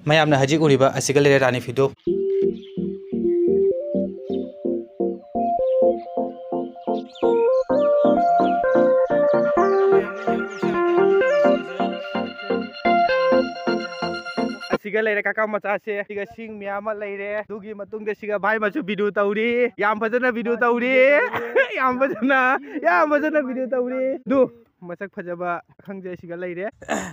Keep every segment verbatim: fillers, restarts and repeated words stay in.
ꯃꯌꯥꯝꯅ ꯍꯧꯖꯤꯛ ꯎꯔꯤꯕ ꯑꯁꯤꯒ ꯂꯩꯔꯦ ꯔꯥꯅꯤ ꯐꯤꯗꯨ꯫ ꯑꯁꯤꯒ ꯂꯩꯔꯦ ꯀꯥꯀꯥ ꯃꯆꯥꯁꯦ, ꯁꯤꯒ ꯁꯤꯡ ꯃꯌꯥꯝ ꯑꯃ ꯂꯩꯔꯦ꯫ ꯑꯗꯨꯒꯤ ꯃꯇꯨꯡꯗ ꯁꯤꯒ ꯚꯥꯏ ꯃꯆꯨ ꯕꯤꯗꯨ ꯇꯧꯔꯤ, ꯌꯥꯝ ꯐꯖꯅ ꯕꯤꯗꯨ ꯇꯧꯔꯤ꯫ ꯌꯥꯝ ꯐꯖꯅ, ꯌꯥꯝ ꯐꯖꯅ ꯕꯤꯗꯨ ꯇꯧꯔꯤ꯫ ꯑꯗꯨ ꯃꯁꯛ ꯐꯖꯕ ꯈꯪꯖꯩ ꯁꯤꯒ ꯂꯩꯔꯦ꯫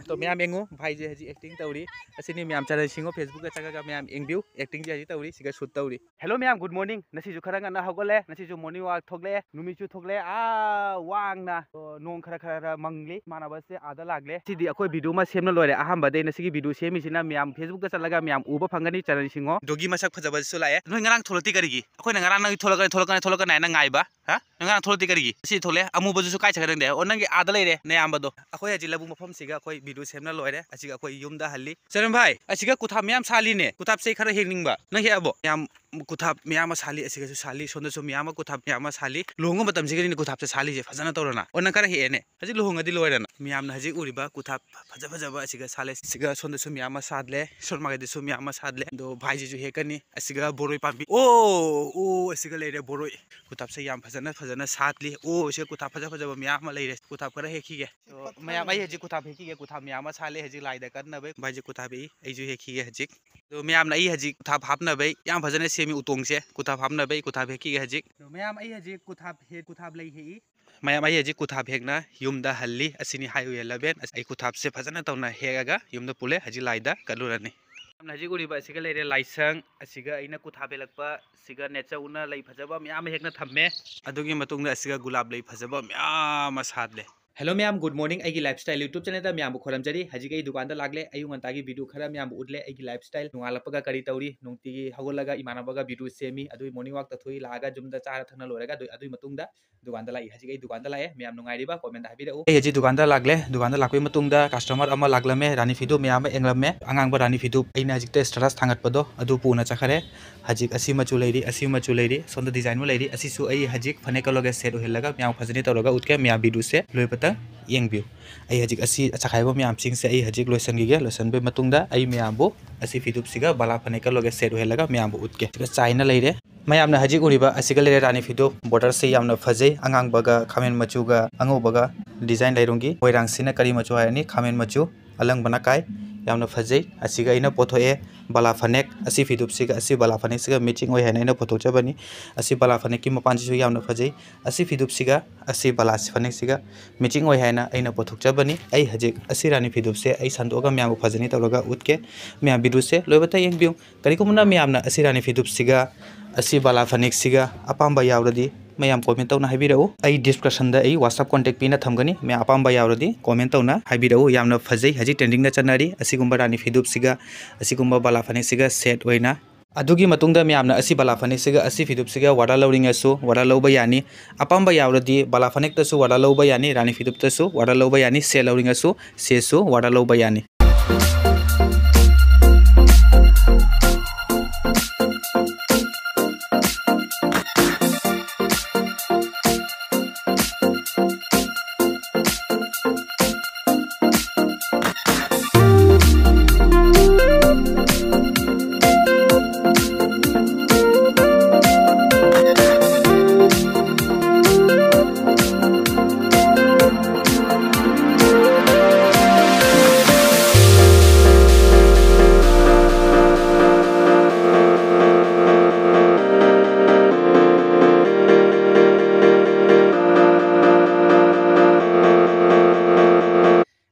ꯇꯣ ꯃꯌꯥꯝ ꯌꯦꯡꯉꯨ, ꯚꯥꯏꯁꯦ ꯍꯧꯖꯤꯛ ꯑꯦꯛꯇꯤꯡ ꯇꯧꯔꯤ꯫ ꯑꯁꯤꯅꯤ ꯃꯌꯥꯝ ꯆꯔꯟ ꯁꯤꯡꯍ ꯐꯦꯁꯕꯨꯛꯇ ꯆꯪꯉꯒ ꯃꯌꯥꯝ ꯌꯦꯡꯕꯤꯌꯨ, ꯑꯦꯛꯇꯤꯡꯁꯦ ꯍꯧꯖꯤꯛ ꯇꯧꯔꯤ, ꯁꯤꯒ ꯁꯨꯠ ꯇꯧꯔꯤ꯫ ꯍꯦꯜꯂꯣ ꯃꯌꯥꯝ, ꯒꯨꯗ ꯃꯣꯔꯅꯤꯡ꯫ ꯉꯁꯤꯁꯨ ꯈꯔ ꯉꯟꯅ ꯍꯧꯒꯠꯂꯦ, ꯉꯁꯤꯁꯨ ꯃꯣꯔꯅꯤꯡ ꯋꯥꯛ ꯊꯣꯛꯂꯛꯑꯦ, ꯅꯨꯃꯤꯠꯁꯨ ꯊꯣꯛꯂꯛꯑꯦ꯫ ꯑꯥ ꯋꯥꯡꯅ, ꯑꯣ, ꯅꯣꯡ ꯈꯔ ꯈꯔ ꯈꯔ ꯃꯪꯂꯤ꯫ ꯏꯃꯥꯟꯅꯕꯁꯦ ꯑꯥꯗ ꯂꯥꯛꯂꯦ꯫ ꯁꯤꯗꯤ ꯑꯩꯈꯣꯏ ꯚꯤꯗꯤꯑꯣ ꯑꯃ ꯁꯦꯝꯅ ꯂꯣꯏꯔꯦ꯫ ꯑꯍꯥꯟꯕꯗꯩ ꯉꯁꯤꯒꯤ ꯚꯤꯗꯤꯑꯣ ꯁꯦꯝꯃꯤꯁꯤꯅ ꯃꯌꯥꯝ ꯐꯦꯁꯕꯨꯛꯇ ꯆꯠꯂꯒ ꯃꯌꯥꯝ ꯎꯕ ꯐꯪꯒꯅꯤ꯫ ꯆꯔꯟ ꯁꯤꯡꯍ ꯗꯣꯒꯤ ꯃꯁꯛ ꯐꯖꯕꯁꯨ ꯂꯥꯛꯑꯦ꯫ ꯅꯣꯏ ꯉꯔꯥꯡ ꯊꯣꯛꯂꯛꯇꯦ ꯀꯔꯤꯒꯤ? ꯑꯩꯈꯣꯏꯅ ꯉꯔꯥꯡ ꯅꯪ ꯊꯣꯛꯂꯛꯀꯅꯤ, ꯊꯣꯛꯂꯛꯀꯅꯤ, ꯊꯣꯛꯂꯛꯀꯅꯤ ꯍꯥꯏꯅ ꯉꯥꯏꯕ꯫ ꯍꯥ? ꯅꯪ ꯉꯔꯥꯡ ꯊꯣꯛꯂꯛꯇꯦ ꯀꯔꯤꯒꯤ? ꯉꯁꯤ ꯊꯣꯛꯂꯛꯑꯦ꯫ ꯑꯃꯨꯕꯗꯨꯁꯨ ꯀꯥꯏ ꯆꯠꯈ꯭ꯔꯦ ꯈꯪꯗꯦ꯫ ꯑꯣ, ꯅꯪꯒꯤ ꯑꯥꯗ ꯂꯩꯔꯦ, ꯅꯌꯥꯝꯕꯗꯣ꯫ ꯑꯩꯈꯣꯏ ꯍꯧꯖꯤꯛ ꯂꯧꯕꯨꯛ ꯃꯐꯝꯁꯤꯒ ꯑꯩꯈꯣꯏ ꯚꯤꯗꯤꯑꯣ ꯁꯦꯝꯅ ꯂꯣꯏꯔꯦ꯫ ꯑꯁꯤꯒ ꯑꯩꯈꯣꯏ ꯌꯨꯝꯗ ꯍꯜꯂꯤ꯫ ꯆꯔꯟ ꯚꯥꯏ, ꯑꯁꯤꯒ ꯀꯨꯊꯥꯞ ꯃꯌꯥꯝ ꯁꯥꯠꯂꯤꯅꯦ꯫ ꯀꯨꯊꯥꯞꯁꯦ ꯑꯩ ꯈꯔ ꯍꯦꯛꯅꯤꯡꯕ꯫ ꯅꯪ ꯍꯦꯛꯑꯕꯣ? ꯌꯥꯝ ꯀꯨꯊꯥꯞ ꯃꯌꯥꯝ ꯑꯃ ꯁꯥꯠꯂꯤ, ꯑꯁꯤꯒꯁꯨ ꯁꯥꯠꯂꯤ, ꯁꯣꯝꯗꯁꯨ ꯃꯌꯥꯝ ꯑꯃ ꯀꯨꯊꯥꯞ ꯃꯌꯥꯝ ꯑꯃ ꯁꯥꯠꯂꯤ꯫ ꯂꯨꯍꯣꯡꯕ ꯃꯇꯝꯁꯤꯒꯅꯤꯅꯦ ꯀꯨꯊꯥꯞꯁꯦ ꯁꯥꯠꯂꯤꯁꯦ, ꯐꯖꯅ ꯇꯧꯔꯅ꯫ ꯑꯣ, ꯅꯪ ꯈꯔ ꯍꯦꯛꯑꯦꯅꯦ꯫ ꯍꯧꯖꯤꯛ ꯂꯨꯍꯣꯡꯉꯗꯤ ꯂꯣꯏꯔꯦꯅ꯫ ꯃꯌꯥꯝꯅ ꯍꯧꯖꯤꯛ ꯎꯔꯤꯕ ꯀꯨꯊꯥꯞ ꯐꯖ ꯐꯖꯕ ꯑꯁꯤꯒ ꯁꯥꯠꯂꯦ꯫ ꯑꯁꯤꯒ ꯁꯣꯝꯗꯁꯨ ꯃꯌꯥꯝ ꯑꯃ ꯁꯥꯠꯂꯦ꯫ ꯁꯣꯝ ꯃꯥꯏꯀꯩꯗꯁꯨ ꯃꯌꯥꯝ ꯑꯃ ꯁꯥꯠꯂꯦ꯫ ꯑꯗꯣ ꯚꯥꯏꯁꯤꯁꯨ ꯍꯦꯛꯀꯅꯤ꯫ ꯑꯁꯤꯒ ꯕꯣꯔꯣꯏ ꯄꯥꯝꯕꯤ꯫ ꯑꯣ, ꯑꯣ, ꯑꯁꯤꯒ ꯂꯩꯔꯦ ꯕꯣꯔꯣꯏ꯫ ꯀꯨꯊꯥꯞꯁꯦ ꯌꯥꯝ ꯐꯖꯅ ꯐꯖꯅ ꯁꯥꯠꯂꯤ꯫ ꯑꯣ, ꯁꯤꯒ ꯀꯨꯊꯥꯞ ꯐꯖ ꯐꯖꯕ ꯃꯌꯥꯝ ꯑꯃ ꯂꯩꯔꯦ꯫ ꯀꯨꯊꯥꯞ ꯈꯔ ꯍꯦꯛꯈꯤꯒꯦ꯫ ꯑꯗꯣ ꯃꯌꯥꯝ, ꯑꯩ ꯍꯧꯖꯤꯛ ꯀꯨꯊꯥꯞ ꯍꯦꯛꯈꯤꯒꯦ꯫ ꯀꯨꯊꯥꯞ ꯃꯌꯥꯝ ꯑꯃ ꯁꯥꯠꯂꯦ ꯍꯧꯖꯤꯛ ꯂꯥꯏꯗ ꯀꯠꯅꯕ꯫ ꯚꯥꯏꯁꯦ ꯀꯨꯊꯥꯞ ꯍꯦꯛꯏ, ꯑꯩꯁꯨ ꯍꯦꯛꯈꯤꯒꯦ ꯍꯧꯖꯤꯛ꯫ ꯑꯗꯣ ꯃꯌꯥꯝꯅ ꯑꯩ ꯍꯧꯖꯤꯛ ꯀꯨꯊꯥꯞ ꯍꯥꯞꯅꯕꯩ ꯌꯥꯝ ꯐꯖꯅ ꯁꯦꯝꯃꯤ ꯎꯇꯣꯡꯁꯦ꯫ ꯀꯨꯊꯥꯞ ꯍꯥꯞꯅꯕꯩ ꯀꯨꯊꯥꯞ ꯍꯦꯛꯈꯤꯒꯦ ꯍꯧꯖꯤꯛ꯫ ꯑꯗꯣ ꯃꯌꯥꯝ, ꯑꯩ ꯍꯧꯖꯤꯛ ꯀꯨꯊꯥꯞ ꯍꯦꯛ-, ꯀꯨꯊꯥꯞ ꯂꯩ ꯍꯦꯛꯏ꯫ ꯃꯌꯥꯝ, ꯑꯩ ꯍꯧꯖꯤꯛ ꯀꯨꯊꯥꯞ ꯍꯦꯛꯅ ꯌꯨꯝꯗ ꯍꯜꯂꯤ꯫ ꯑꯁꯤꯅꯤ highway eleven꯫ ꯑꯩ ꯀꯨꯊꯥꯞꯁꯦ ꯐꯖꯅ ꯇꯧꯅ ꯍꯦꯛꯑꯒ ꯌꯨꯝꯗ ꯄꯨꯂꯦ꯫ ꯍꯧꯖꯤꯛ ꯂꯥꯏꯗ ꯀꯠꯂꯨꯔꯅꯤ꯫ ꯌꯥꯝꯅ ꯍꯧꯖꯤꯛ ꯎꯔꯤꯕ ꯑꯁꯤꯒ ꯂꯩꯔꯦ ꯂꯥꯏꯁꯪ꯫ ꯑꯁꯤꯒ ꯑꯩꯅ ꯀꯨꯊꯥꯞ ꯍꯦꯛꯂꯛꯄ, ꯁꯤꯒ ꯅꯦꯆꯧꯅ ꯂꯩ ꯐꯖꯕ ꯃꯌꯥꯝ ꯑꯃ ꯍꯦꯛꯅ ꯊꯝꯃꯦ꯫ ꯑꯗꯨꯒꯤ ꯃꯇꯨꯡꯗ ꯑꯁꯤꯒ ꯒꯨꯂꯥꯞ ꯂꯩ ꯐꯖꯕ ꯃꯌꯥꯝ ꯑꯃ ꯁꯥꯠꯂꯦ꯫ Hello ꯃꯌꯥꯝ, good morning꯫ ꯑꯩꯒꯤ lifestyle YouTube channelꯗ ꯃꯌꯥꯝꯕꯨ ꯈꯣꯏꯔꯝꯖꯔꯤ꯫ ꯍꯧꯖꯤꯛ ꯑꯩ ꯗꯨꯀꯥꯟꯗ ꯂꯥꯛꯂꯦ꯫ ꯑꯌꯨꯛ ꯉꯟꯇꯥꯒꯤ video ꯈꯔ ꯃꯌꯥꯝꯕꯨ ꯎꯠꯂꯦ꯫ ꯑꯩꯒꯤ lifestyle, ꯅꯣꯡꯉꯥꯜꯂꯛꯄꯒ ꯀꯔꯤ ꯇꯧꯔꯤ, ꯅꯨꯡꯇꯤꯒꯤ ꯍꯧꯒꯠꯂꯒ ꯏꯃꯥꯟꯅꯕꯒ video ꯁꯦꯝꯃꯤ, ꯑꯗꯨꯒꯤ morning walk ꯇꯧꯊꯣꯛꯏ, ꯂꯥꯛꯑꯒ ꯌꯨꯝꯗ ꯆꯥꯔ ꯊꯛꯅ ꯂꯣꯏꯔꯒ ꯑꯗꯨ, ꯑꯗꯨꯒꯤ ꯃꯇꯨꯡꯗ ꯗꯨꯀꯥꯟꯗ ꯂꯥꯛꯏ꯫ ꯍꯧꯖꯤꯛ ꯑꯩ ꯗꯨꯀꯥꯟꯗ ꯂꯥꯛꯑꯦ꯫ ꯃꯌꯥꯝ ꯅꯨꯡꯉꯥꯏꯔꯤꯕ? Commentꯗ ꯍꯥꯏꯕꯤꯔꯛꯎ꯫ ꯑꯩ ꯍꯧꯖꯤꯛ ꯗꯨꯀꯥꯟꯗ ꯂꯥꯛꯂꯦ꯫ ꯗꯨꯀꯥꯟꯗ ꯂꯥꯛꯄꯒꯤ ꯃꯇꯨꯡꯗ customer ꯑꯃ ꯂꯥꯛꯂꯝꯃꯦ, ꯔꯥꯅꯤ ꯐꯤꯗꯨ ꯃꯌꯥꯝ ꯑꯃ ꯌꯦꯡꯂꯝꯃꯦ꯫ ꯑꯉꯥꯡꯕ ꯔꯥꯅꯤ ꯐꯤꯗꯨ ꯑꯩꯅ ꯍꯧꯖꯤꯛꯇ status ꯊꯥꯡꯒꯠꯄꯗꯣ ꯑꯗꯨ ꯄꯨꯅ ꯆꯠꯈꯔꯦ꯫ ꯍꯧꯖꯤꯛ ꯑꯁꯤ ꯃꯆꯨ ꯂꯩꯔꯤ, ꯑꯁꯤ ꯃꯆꯨ ꯂꯩꯔꯤ, ꯁꯣꯝꯗ design ꯑꯃ ꯂꯩꯔꯤ꯫ ꯑꯁꯤꯁꯨ ꯑꯩ ꯍꯧꯖꯤꯛ ꯐꯅꯦꯛꯀ ꯂꯣꯏꯒ set ꯑꯣꯏꯍꯜꯂꯒ ꯃꯌꯥꯝ ꯐꯖꯅ ꯇꯧꯔꯒ ꯎꯠꯀꯦ꯫ ꯃꯌꯥꯝ videoꯁꯦ ꯂꯣꯏꯕꯇꯪ ꯌꯦꯡꯕꯤꯌꯨ꯫ ꯑꯩ ꯍꯧꯖꯤꯛ ꯑꯁꯤ ꯆꯈꯥꯏꯕ ꯃꯌꯥꯝꯁꯤꯡꯁꯦ ꯑꯩ ꯍꯧꯖꯤꯛ ꯂꯣꯏꯁꯟꯈꯤꯒꯦ꯫ ꯂꯣꯏꯁꯟꯕꯒꯤ ꯃꯇꯨꯡꯗ ꯑꯩ ꯃꯌꯥꯝꯕꯨ ꯑꯁꯤ ꯐꯤꯗꯨꯞꯁꯤꯒ ꯕꯂꯥ ꯐꯅꯦꯛꯀ ꯂꯣꯏꯒ set ꯑꯣꯏꯍꯜꯂꯒ ꯃꯌꯥꯝꯕꯨ ꯎꯠꯀꯦ꯫ ꯁꯤꯒ ꯆꯥꯏꯅ ꯂꯩꯔꯦ꯫ ꯃꯌꯥꯝꯅ ꯍꯧꯖꯤꯛ ꯎꯔꯤꯕ ꯑꯁꯤꯒ ꯂꯩꯔꯦ ꯔꯥꯅꯤ ꯐꯤꯗꯨꯞ꯫ Borderꯁꯦ ꯌꯥꯝꯅ ꯐꯖꯩ, ꯑꯉꯥꯡꯕꯒ ꯈꯥꯃꯦꯟ ꯃꯆꯨꯒ ꯑꯉꯧꯕꯒ design ꯂꯩꯔꯨꯝꯒꯤ꯫ ꯃꯣꯏꯔꯥꯡꯁꯤꯅ ꯀꯔꯤ ꯃꯆꯨ ꯍꯥꯏꯔꯅꯤ? ꯈꯥꯃꯦꯟ ꯃꯆꯨ, ꯑꯂꯪꯕꯅ ꯀꯥꯏ꯫ ꯌꯥꯝꯅ ꯐꯖꯩ꯫ ꯑꯁꯤꯒ ꯑꯩꯅ ꯄꯣꯊꯣꯛꯑꯦ ꯕꯂꯥ ꯐꯅꯦꯛ꯫ ꯑꯁꯤ ꯐꯤꯗꯨꯞꯁꯤꯒ ꯑꯁꯤ ꯕꯂꯥ ꯐꯅꯦꯛꯁꯤꯒ matching ꯑꯣꯏ ꯍꯥꯏꯅ ꯑꯩꯅ ꯄꯨꯊꯣꯛꯆꯕꯅꯤ꯫ ꯑꯁꯤ ꯕꯂꯥ ꯐꯅꯦꯛꯀꯤ ꯃꯄꯥꯟꯁꯤꯁꯨ ꯌꯥꯝꯅ ꯐꯖꯩ꯫ ꯑꯁꯤ ꯐꯤꯗꯨꯞꯁꯤꯒ ꯑꯁꯤ ꯕꯂꯥ ꯐꯅꯦꯛꯁꯤꯒ matching ꯑꯣꯏ ꯍꯥꯏꯅ ꯑꯩꯅ ꯄꯨꯊꯣꯛꯆꯕꯅꯤ꯫ ꯑꯩ ꯍꯧꯖꯤꯛ ꯑꯁꯤ ꯔꯥꯅꯤ ꯐꯤꯗꯨꯞꯁꯦ ꯑꯩ ꯁꯟꯗꯣꯛꯑꯒ ꯃꯌꯥꯝꯕꯨ ꯐꯖꯅꯤ ꯇꯧꯔꯒ ꯎꯠꯀꯦ꯫ ꯃꯌꯥꯝ videoꯁꯦ ꯂꯣꯏꯕꯇ ꯌꯦꯡꯕꯤꯌꯨ꯫ ꯀꯔꯤꯒꯨꯝꯕꯅ ꯃꯌꯥꯝꯅ ꯑꯁꯤ ꯔꯥꯅꯤ ꯐꯤꯗꯨꯞꯁꯤꯒ ꯑꯁꯤ ꯕꯂꯥ ꯐꯅꯦꯛꯁꯤꯒ ꯑꯄꯥꯝꯕ ꯌꯥꯎꯔꯗꯤ ꯃꯌꯥꯝ comment ꯇꯧꯅ ꯍꯥꯏꯕꯤꯔꯛꯎ꯫ ꯑꯩ descriptionꯗ ꯑꯩ WhatsApp contact ꯄꯤꯅ ꯊꯝꯒꯅꯤ꯫ ꯃꯌꯥꯝ ꯑꯄꯥꯝꯕ ꯌꯥꯎꯔꯗꯤ comment ꯇꯧꯅ ꯍꯥꯏꯕꯤꯔꯛꯎ꯫ ꯌꯥꯝꯅ ꯐꯖꯩ, ꯍꯧꯖꯤꯛ trendingꯗ ꯆꯠꯅꯔꯤ꯫ ꯑꯁꯤꯒꯨꯝꯕ ꯔꯥꯅꯤ ꯐꯤꯗꯨꯞꯁꯤꯒ ꯑꯁꯤꯒꯨꯝꯕ ꯕꯂꯥ ꯐꯅꯦꯛꯁꯤꯒ set ꯑꯣꯏꯅ꯫ ꯑꯗꯨꯒꯤ ꯃꯇꯨꯡꯗ ꯃꯌꯥꯝꯅ ꯑꯁꯤ ꯕꯂꯥ ꯐꯅꯦꯛꯁꯤꯒ ꯑꯁꯤ ꯐꯤꯗꯨꯞꯁꯤꯒ order ꯂꯧꯅꯤꯡꯉꯁꯨ order ꯂꯧꯕ ꯌꯥꯅꯤ꯫ ꯑꯄꯥꯝꯕ ꯌꯥꯎꯔꯗꯤ ꯕꯂꯥ ꯐꯅꯦꯛꯇꯁꯨ order ꯂꯧꯕ ꯌꯥꯅꯤ, ꯔꯥꯅꯤ ꯐꯤꯗꯨꯞꯇꯁꯨ order ꯂꯧꯕ ꯌꯥꯅꯤ, set ꯂꯧꯅꯤꯡꯉꯁꯨ setꯁꯨ order ꯂꯧꯕ ꯌꯥꯅꯤ꯫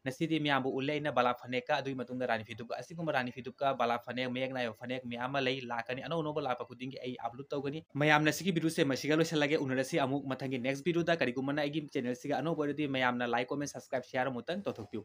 ꯉꯁꯤꯗꯤ ꯃꯌꯥꯝꯕꯨ ꯎꯠꯂꯦ ꯑꯩꯅ ꯕꯂꯥ ꯐꯅꯦꯛꯀ, ꯑꯗꯨꯒꯤ ꯃꯇꯨꯡꯗ ꯔꯥꯅꯤ ꯐꯤꯗꯨꯞꯀ꯫ ꯑꯁꯤꯒꯨꯝꯕ ꯔꯥꯅꯤ ꯐꯤꯗꯨꯞꯀ, ꯕꯂꯥ ꯐꯅꯦꯛ, ꯃꯌꯦꯛ ꯅꯥꯏꯕ ꯐꯅꯦꯛ ꯃꯌꯥꯝ ꯑꯃ ꯂꯩ, ꯂꯥꯛꯀꯅꯤ꯫ ꯑꯅꯧ ꯑꯅꯧꯕ ꯂꯥꯛꯄ ꯈꯨꯗꯤꯡꯒꯤ ꯑꯩ upload ꯇꯧꯒꯅꯤ꯫ ꯃꯌꯥꯝꯅ ꯁꯤꯒꯤ videoꯁꯦ ꯃꯁꯤꯒ ꯂꯣꯏꯁꯤꯜꯂꯒꯦ꯫ ꯎꯅꯔꯁꯤ ꯑꯃꯨꯛ ꯃꯊꯪꯒꯤ next videoꯗ꯫ ꯀꯔꯤꯒꯨꯝꯕꯅ ꯑꯩꯒꯤ channelꯁꯤꯒ ꯑꯅꯧꯕ ꯑꯣꯏꯔꯗꯤ ꯃꯌꯥꯝꯅ like, comment, subscribe, share ꯑꯃꯨꯛꯇꯪ ꯇꯧꯊꯣꯛꯄꯤꯌꯨ꯫